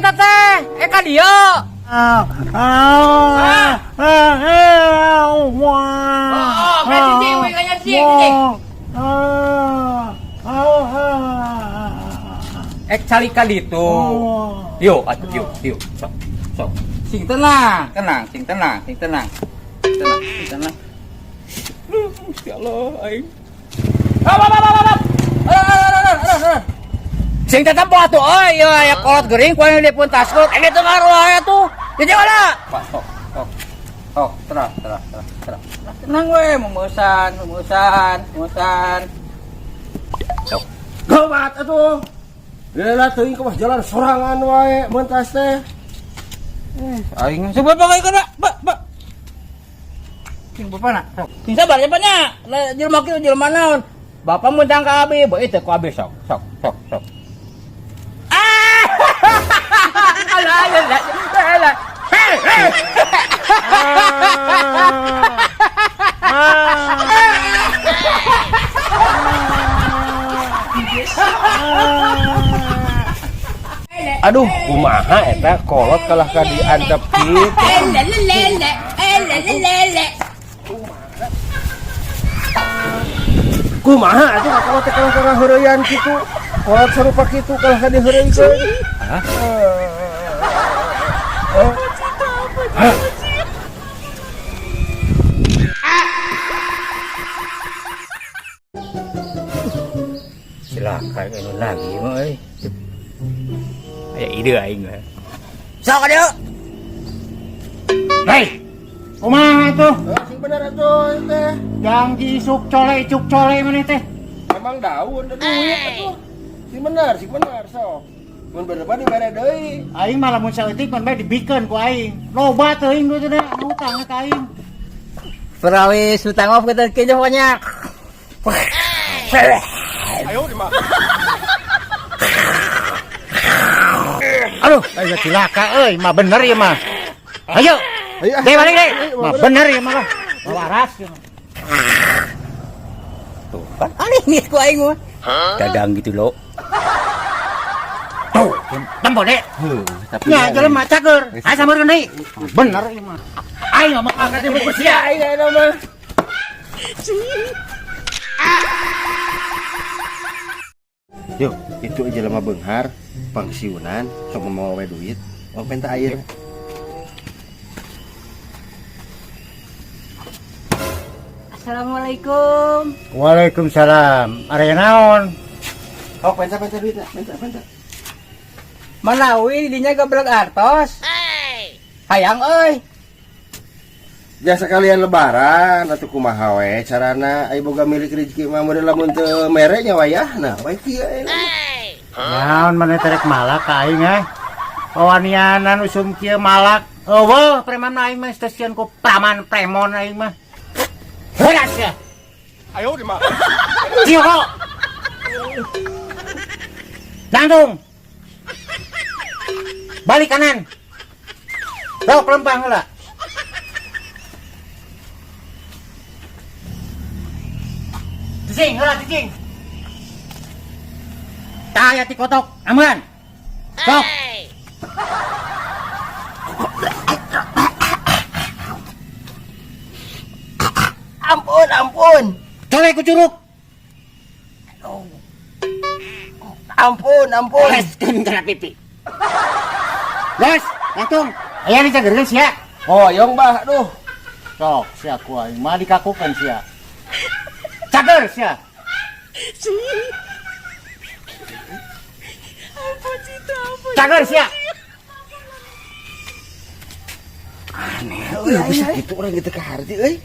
eta teh. Eh ka dieu. Ah, ah, ah, ah, wah. Oh, kayak cicing, we kayaknya cicing, cicing. Ah, ah, ah. Eh calik ka ditu. Yuk, atuh yuk, yuk. Sok, sok. Sing tenang, tenang, sing tenang, sing tenang. Tenang, sing tenang. Duh, Gusti Allah, aing. Hap, hap, hap, hap, hap. Aduh, aduh, aduh, aduh, aduh. Sing tetempo atuh euy, ieu aya kolot gering ku anu dipuntaskeun. Eh teu ngaruh aya tuh. Jadi mana? Pak, sok, sok. Sok, tenang, tenang, tenang, tenang. Tenang we, memesan, memesan, memesan. Sok. Gawat atuh. Lila teuing ke jalan sorangan wae mentas teh. Aing coba pakai kana, Pak, Pak. Sing bapak nak. Sok. Sing sabar ya nya. Lah jelema kieu jelema naon? Bapak mun ka abi, bae teu ku abi sok, sok, sok, sok. Ah! Alah, alah, alah. Hei, hei. Aduh, kumaha eta kolot kalah ka diantep kitu. Kumaha atuh ka kolot teh kalah ka ngaheureuyan kitu. Kolot sarupa kitu kalah ka diheureuikeun. Hah? Silakan anu lagi mah euy. Aya ide aing mah. Sok ka dieu. Hei, kumaha tuh? Sing bener atuh teh. Janji isuk cole icuk cole maneh teh. Emang daun da duit atuh. Sing bener sok. Mun bener mah dibere deui. Aing mah lamun saeutik pan bae dibikeun ku aing. Loba teuing duit teh hutang ka aing. Perawis hutang off kita kieu pokoknya. Ayo di mah. Aduh, ayo cilaka euy, mah bener ya mah. Ayo. Ayo, Deh balik deh. ayo, Mah bener ya mah lah. Waras ya mah. Tuh kan aneh nih ku aing mah. Dadang gitu loh. Tuh, tempo deh. Tapi Ya, jalan mah cager. Ayo sampeurkeun deui. Bener ya mah. Aing mah angkat ibu sia. Aing aya mah. Yuk, itu aja lama benghar, pensiunan, sok mau we duit, oh minta air. Assalamualaikum. Waalaikumsalam. Area naon? Oh, minta minta duit, minta minta. Manawi dinya gablek artos. Hayang euy. Jasa kalian lebaran atau kumaha we carana ai boga milik rezeki mah mun lamun teu mere nya wayahna we kieu we. Naon maneh terek malak ka aing ah? Pawanianan usum kieu malak. Eueuh, preman aing mah stasiun ku praman premon aing mah. Beras ya. Ayo di mah. Ciu kok. Langsung. Balik kanan. Sok lempang heula. Cicing, heula cicing. Tah aya ti kotok, aman. Sok. Ampun, ampun. Colek ku curug. Ampun, ampun. Leskeun kana pipi. Gas, langsung. Aya dicagerkeun sia. Hoyong bah, aduh. Sok sia ku aing mah dikakukeun sia. Cager sia. Cager sia. Aneh, euy, bisa gitu orang gitu ka harti euy.